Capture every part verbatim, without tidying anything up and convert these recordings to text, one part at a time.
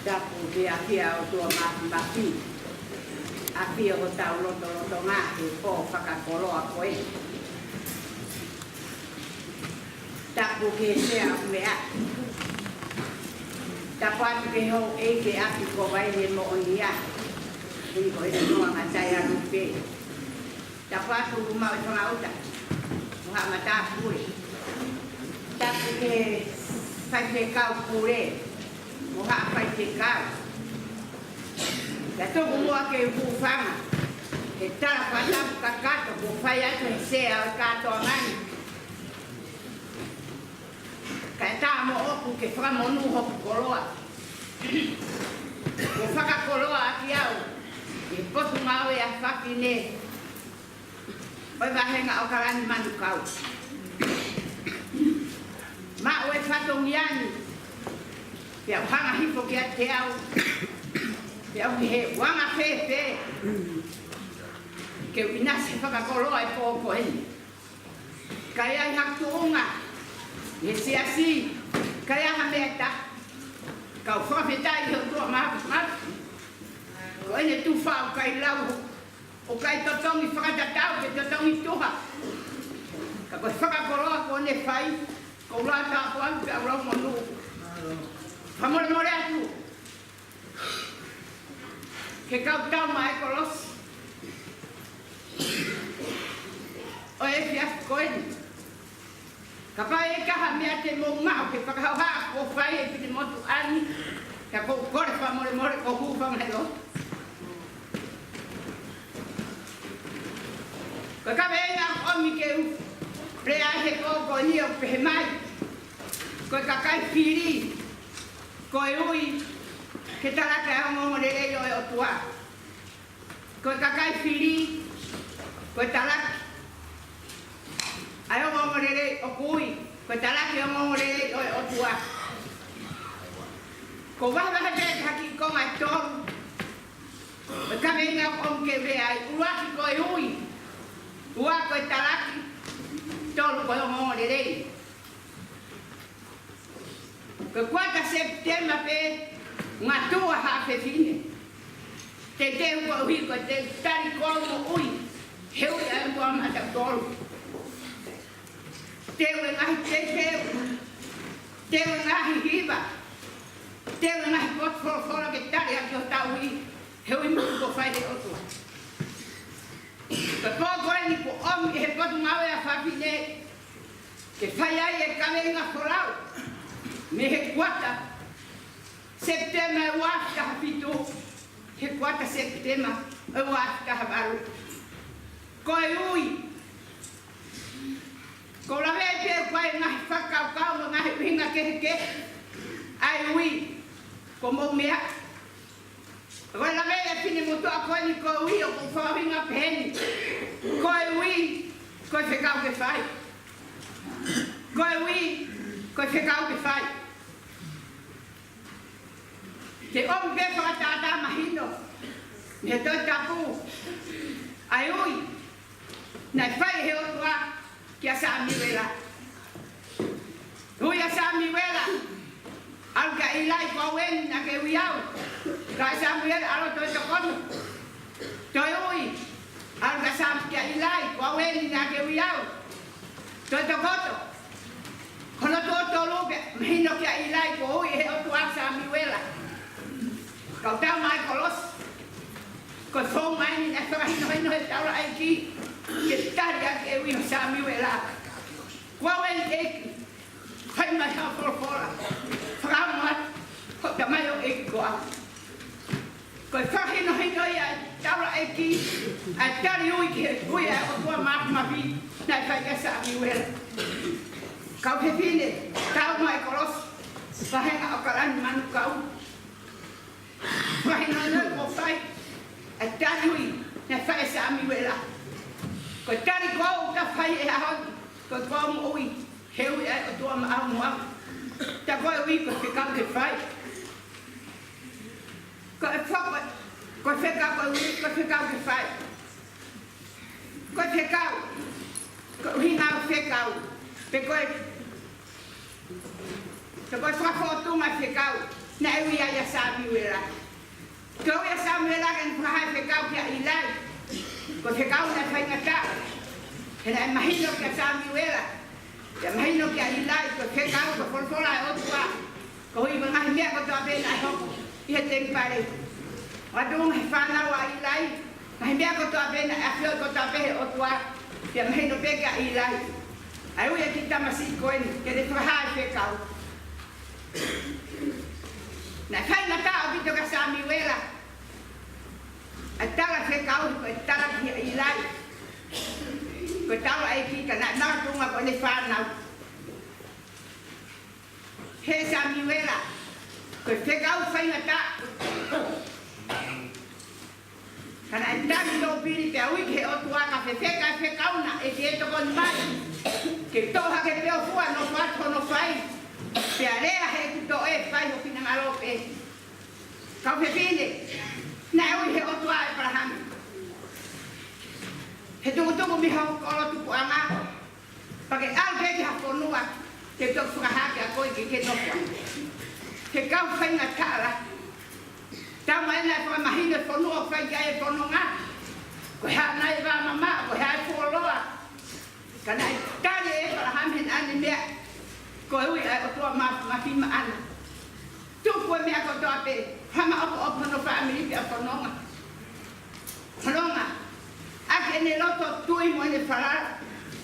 Tapu ki he ʻafio ʻa e ʻOtua Mafimafi, ʻafio ʻi hotau lotolotonga he pō fakakoloa ko eni. Tapu ki he Sea ʻo e meʻa. Tapu atu ki he houʻeiki ʻa e ʻapi ko Vaile Moʻonia. Ui ko e noa ngatai alu pē. Tapu atu mo e fanga ʻuta. Mo haʻa matāpule. Tapu ki he faifekau pule. Mo haʻa faifekau. Pea tuku muʻa ke u hūfanga he tala fakatapu kakato kuo fai atu ʻe he sea ʻo e kātoanga ni. Kae ʻatā moʻoku ke fakamonū hoku koloa. Kuo fakakoloa ʻaki au ʻe he Potungāue ʻa Fafine ʻo e Vāhenga ʻAokalani Manukau. Maʻu e fatongia ni, pea u hanga hifo kiate au, pea u pehē, ʻoku anga fēfē ke u ʻinasi he fakakoloa ʻi he pō ko eni? Ka ʻi ai haku tuʻunga ʻi he siasi, ka ʻi ai ha meʻa ʻe taha. Kau fakafetaʻi ki he ʻOtua Māfimafi. Ko ʻene tufa ʻoku ʻikai lau, ʻoku ʻikai totongi fakatatau pe totongi tuha. Ka ko e fakakoloa kuo ne fai, ʻoku ou lau tāpuaki pea u lau monū. Fakamolemole atu ki he kau tau maʻa e kolosi ʻo e efiafi ko eni. Kapau ʻe ʻi ai ha meʻa te mou maʻu ke fakahohaʻa kuo fai ʻe he Finemotuʻa ni, ka ʻoku ou kole fakamolemole, ʻoku ou hūfanga he lotu. Ko e kaveinga ʻoku ou ʻomi ke u lea he pō ko eni ʻoku pehē mai: Ko e kakai fili, ko e ui ke talaki ʻa e ongoongolelei ʻo e ʻOtua. Ko e kakai fili, ko e talaki ʻa e ongoongolelei, ʻoku ui ko e talaki ʻa e ongoongolelei ʻo e ʻOtua. Ko e vahevahe pē ki ha kiʻi konga ʻe tolu ʻo e kaveinga ʻoku ou ʻomi ke u lea ai. ʻUluaki ko e ui, ua ko e talaki, tolu ko e ongoongolelei. Ko e kuata Sepitema pē, ngatua ha fefine. Teuteu koeʻuhi ko e teu tali ko ē moʻui he ui ʻa e ʻOtua maʻatautolu. Teu e ngaahi teuteu, teu e ngaahi hiva, teu e ngaahi potu folofola ke tali ʻaki hotau ui he ui moʻui kuo fai ʻe he ʻOtua. Ko e pō ko eni kuo ʻomi ʻe he Potungāue ʻa Fafine ke fai ai e kaveinga folau mei he kuata Sepitema ʻo e ua afe taha fitu ki he kuata Sepitema ʻo e ua afe taha valu. Ko e ui, ʻoku ou lave ai pē ʻoku ʻi ai e ngaahi fakakaukau mo e ngaahi ʻuhinga kehekehe ʻa e ui, ko e moʻu meʻa. Ko e lave ʻa e Finemotuʻa ko eni ko e ui, ʻoku ou fakaʻuhinga peheni: Ko e ui, ko e fekau ke fai. Ko e ui, ko e fekau ke fai. Te u ʻomi pē fakatātā mahino mei he Tohi Tapu ʻa e ui naʻe fai ʻe he ʻOtua kia Samiuela. Ui ʻa Samiuela, ʻalu kia ʻIlai, ko au eni naʻa ke ui au. Ka ʻai ʻe Samiuela, ʻalu ʻo toe tokoto. Toe ui, ʻalu kia Sam-, kia ʻIlai, ko au eni naʻa ke ui au. Toe tokoto. Ko hono tuʻo tolu pē, mahino kia ʻIlai kuo ui ʻe he ʻOtua ʻa Samiuela. Kau tau maʻa e kolosi, ko e founga eni naʻe fakahinohino ʻe he taulaʻeiki ke tali ʻaki e ui ʻo Samiuela. Ko au eni, ʻEiki, fai mai haʻo folofola. Fakaongo atu hoʻo tamaioʻeiki ko au. Ko e fakahinohino ia ʻa e taulaʻeiki, ʻa e tali ui ki he ui ʻa e ʻOtua Māfimafi naʻe fai kia Samiuela. Kau fefine tau maʻa e kolosi, Vāhenga ʻAokalani Manukau, fakahinohino kuo fai ʻa e tali ui naʻe fai ʻe Samiuela. Ko e tali ko ē ʻoku ta fai he ʻaho ni, ko e ko e moʻui he ui ʻa e ʻOtua maʻau mo au. Tā ko e ui ko e fekau ke fai. Ko e fo-, ko e fekau, ko e ui, ko e fekau ke fai. Ko e fekau, ko e ʻuhinga ʻo e fekau, pe ko e, pe ko e fakafōtunga ʻo e fekau naʻe ui ai ʻa Samiuela. Ko e ui ʻa Samiuela ke ne fakahā e fekau kia ʻIlai, ko e fekau naʻe faingataʻa. He naʻe mahino kia Samiuela, pea mahino kia ʻIlai, ko e fekau ko e folofola ʻa e ʻOtua. Ko e ngaahi meʻa kotoa pē naʻe hoko ʻi he temipale. ʻOatu he fānau ʻa ʻIlai, ngaahi meʻa kotoa pē naʻe ʻafioʻi kotoa pē he ʻOtua, pea mahino pē kia ʻIlai. ʻA e ui ʻa e kiʻi tamasiʻi ko eni, ke ne fakahā e fekau. Naʻe faingataʻa ʻaupito kia Samiuela ʻa e tala fekau, ko e tala kia ʻIlai. Ko e tala ʻa e ʻEiki, ka naʻe makatuʻunga ko ʻene fānau. He Samiuela, ko e fekau faingataʻa. Ka naʻe tali ʻe Tōpili pea ui ki he ʻOtua ka fefeka e fekau naʻe ʻikai ke tokoni mai. Ke toʻo hake pē ʻo fua, nofo atu hono fai. Pea lea he kuto e fai ho finangalo pē. Kau fefine, naʻe ui he ʻOtua ʻa ʻĒpalahame. He tukutuku mei ho kolo tupuʻanga. Pea ke ʻalu pē ki ha fonua, ke toki fakahā kia koe ke ke nofo ai. Fekau faingataʻa. Taumaiā naʻe fakamahino e fonua ʻoku fai ki ai e fononga. Ko e hā nai e vā mamaʻo, ko e hā e fuoloa. Ka naʻe tali ʻe ʻĒpalahame ʻene meʻa. Ko e ui ʻa e ʻOtua Māfimafi Maʻana. Tuku e meʻa kotoa pē, hanga ʻo ʻopoʻopo hono fāmili pea fononga. Fononga. ʻAki ʻene loto tui mo ʻene falala,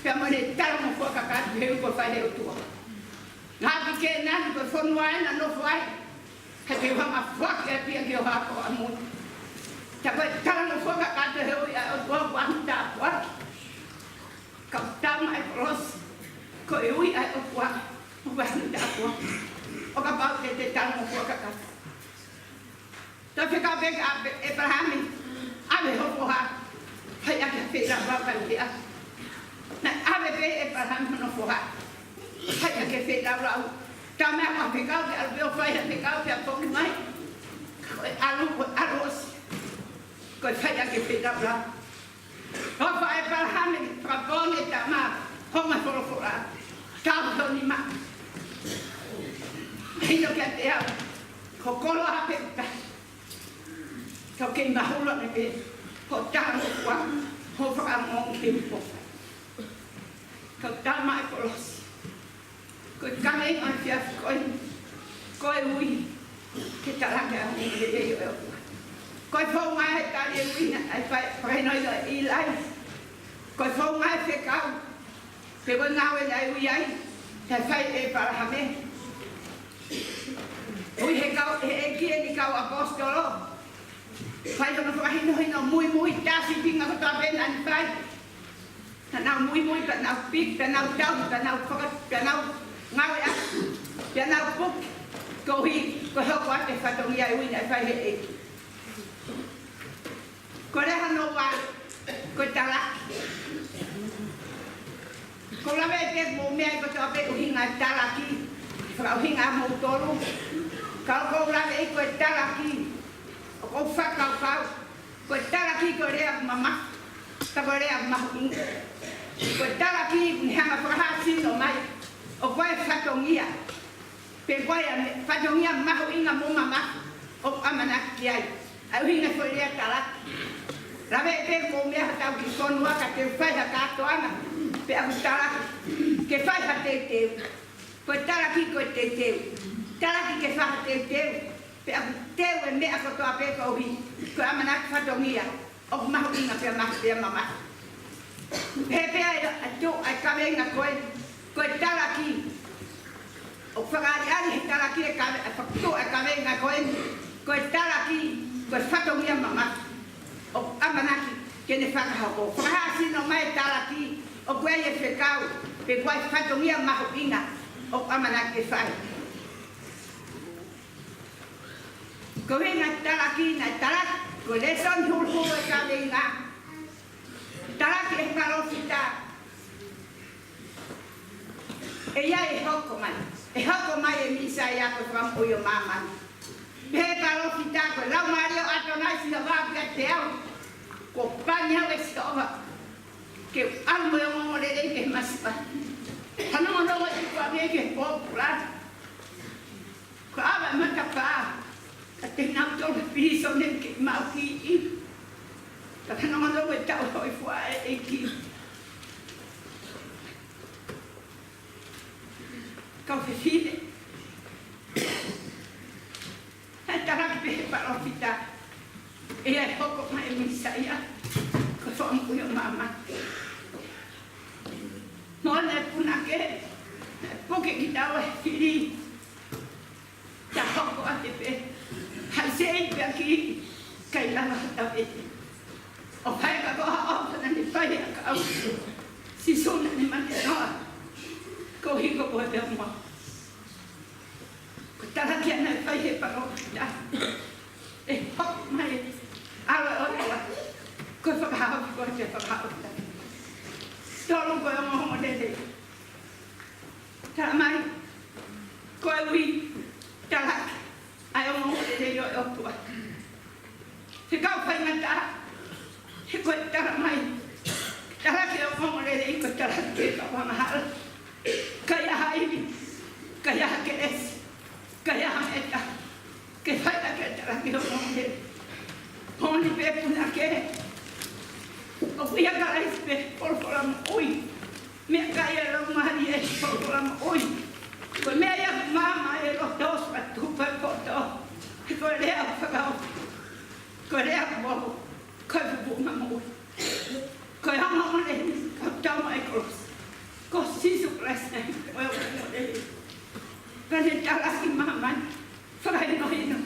pea mo ʻene talangofua kakato he ui kuo fai ʻe he ʻOtua. Naʻe ʻapi Kēnani ko e fonua ʻena ʻo nofo ai. He te u hanga ʻo foaki ʻa e ʻapi ki ho hako ʻamui. Tā ko e talangofua kakato he ui ʻa e ʻOtua kuo ʻoatu tāpuaki. Kau tau mai kolosi, ko e ui ʻa e ʻOtua, ʻoku ʻoatu tāpuaki. ʻO kapau te te talangofua kakato. Toe fekau pē kia ʻĒpalahame, ʻave ho foha, fai ʻaki ha feilaulau ka lea. Naʻe ʻave pē ʻe ʻĒpalahame hono foha, fai ʻaki ha feilaulau. Taumaiā ko e fekau ke ʻalu pē ʻo fai ha fekau pea foki mai. Ko e ʻalu, ko e ʻalu ʻosi. Ko e fai ʻaki ha feilaulau. ʻOfa ʻa ʻĒpalahame, fakapoongi e tama, hongo e folofola. Tau tau ni ma. Hino kiate au, ko e koloa pē ʻoku taha. Kau kei mahulu ange pē, ko e talangofua, ko e fakamoʻoni ki he ʻOtua. Kau tau mai kolosi. Ko e kaveinga ʻo e efiafi ko eni, ko e ui ke talaki ʻa e ongoongolelei ʻo e ʻOtua. Ko e founga e tali e ui naʻe fai, fakahinohino ʻe ʻIlai. Ko e founga e fekau, pe ko e ngāue naʻe ui ai, naʻe fai ʻe ʻĒpalahame. Ui he kau, he ʻEiki ʻene kau ʻaposetolo. Fai hono fakahinohino muimui tā sīpinga kotoa pē naʻa ne fai. Pea nau muimui, pea nau piki, pea nau tauhi, pea nau faka-, pea nau ngāueʻaki, pea nau puke. Koeʻuhi ko e hoko atu e fatongia e ui naʻe fai ʻe he ʻEiki. Ko e lea hono ua, ko e talaki. ʻOku ou lave pē mo e meʻa kotoa pē ʻuhinga e talaki, fakaʻuhinga moutolu. Ka ʻoku ou lave ʻi he ko e talaki, ʻoku ou fakakaukau ko e talaki ko e lea mamafa, ka ko e lea mahuʻinga. Ko e talaki ʻoku ne hanga ʻo fakahā sino mai ʻoku ʻi ai e fatongia. Pe ko e meʻa, fatongia mahuʻinga mo mamafa ʻoku ʻamanaki ki ai. ʻA e ʻuhinga e foʻi lea talaki. Lave pē mo e meʻa hotau kiʻi fonua ka te u fai ha kātoanga. Pea ʻoku talaki ke fai ha teuteu. Ko e talaki ko e teuteu. Talaki ke fai ha teuteu. Pea ʻoku teu e meʻa kotoa pē koeʻuhi ko e ʻamanaki fatongia ʻoku mahuʻinga pea mahu pea mamafa. Pehē pē ʻa e, ʻa e tuʻu ʻa e kaveinga ko ē, ko e talaki. ʻOku fakaʻaliʻali he talaki e kave-, ʻa e fakatuʻu ʻa e kaveinga ko ē, ko e talaki, ko e fatongia mamafa. ʻOku ʻamanaki ke ne fakahoko. Fakahā sino mai e talaki, ʻoku ʻi ai e fekau, pe ko e fatongia mahuʻinga ʻoku ʻamanaki ke fai. Ko e ʻuhinga e talaki, naʻe talaki, ko e lēsoni huluhulu e kaveinga. Talaki ʻe he palōfita. ʻE ʻi ai e hoko mai. ʻE hoko mai e Mīsaia ko e Fakamoʻui ʻo māmani. Pehē ʻe he palōfita ko e Laumālie ʻo ʻAtonai Sihova ʻoku ʻiate au. Kuo pani au ʻe Sihova ke u ʻalu mo e ongoongolelei ki he masiva. Fanongonongo e tukuange ki he pōpula. Ko e ʻave e matapā, ka te nau tolo pilīsone ke mau ki ʻi. Ka fanongonongo e tauhi hōifua ʻa e ʻEiki. Kau fefine. Pita, ʻe hoko mai e Mīsaia, ko e Fakamoʻui ʻo māmani. Mo ʻene punake, puke kitaua he fili, ta hoko atu pē, haʻi seʻi pē ʻaki, ʻikai lava ha tau ʻete. ʻO fai ka ko ha ʻofa naʻa ne fai ʻa e kau. Sīsū naʻa ne mate noa, ko hiko ko e pea mua. Ko e talaki ia naʻe fai he palōfita. ʻE hoko mai ʻa e ʻOtua. Ko e fakahaofi, ko e fakahaofi. Tolu, ko e ongoongolelei. Talamai, koeʻuhi, talaki ʻa e ongoongolelei ʻo e ʻOtua. Fekau faingataʻa, he ko e talamai, talaki ʻo e ongoongolelei ko e talaki ke kau angahala. ʻIkai ha ivi, ʻikai ha kelesi, ʻikai ha meʻa, ke fai ʻaki e talaki ʻo e ongoongolelei. Ko eni pē punake, ʻoku ʻia Kalaisi pē folofola moʻui. Meʻakai e laumālie, folofola moʻui. Ko e meʻa ia ʻoku maama ai e loto, ʻoku tupu ai e poto. He ko e lea ʻoku fakaofo. Ko e lea ʻoku ʻoho. Ko e pupuʻu moʻui. Ko e ongoongolelei, kau tau mai kolosi. Ko Sīsū Kalaisi naʻe hoko ko e ongoongolelei. Pea ne talaki māmani. Fakahinohino.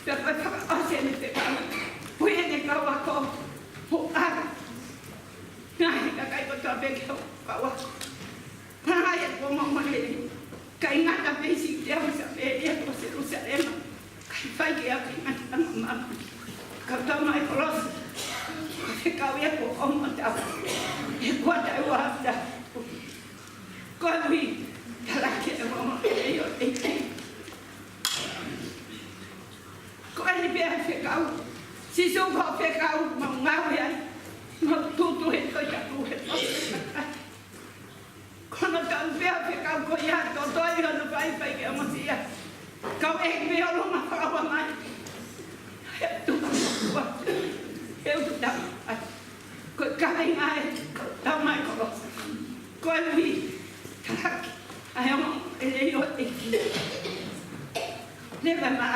Pea ko e fakaʻosi ʻene fekau. Ui ʻene kau ako. Hoʻo ʻaka. Ngaahi kakai kotoa pē ke hoʻo kau ako. Pea ngaahi e kuo mole. ʻIkai ngata pē siʻi Siapeli, pea ko Selusalema. ʻIkai fai ke ʻi ai ha ngaahi ʻanga māmani. Kau tau mai kolosi. Ko e fekau ia kuo ʻomi ʻo tau. He kuo tau ʻa tau. Koeʻuhi, talaki e ongoongolelei ʻo e ʻEiki. Ko eni pē ʻa e fekau. Sīsū, ko hoʻo fekau, mau ngāue ai. Mau tutu he Tohi Tapu he pō. Ko hono taʻu pē ʻa e fekau ko ia, tōtōi hono fai, fai ke ongosia. Kau e pē ʻolunga fakaua mai. He tuku ua. He utu tau. Ai. Ko e kaveinga ē, tau mai kolosi. Koeʻuhi, talaki ʻa e ongoongolelei ʻo e ʻEiki. Leva mā,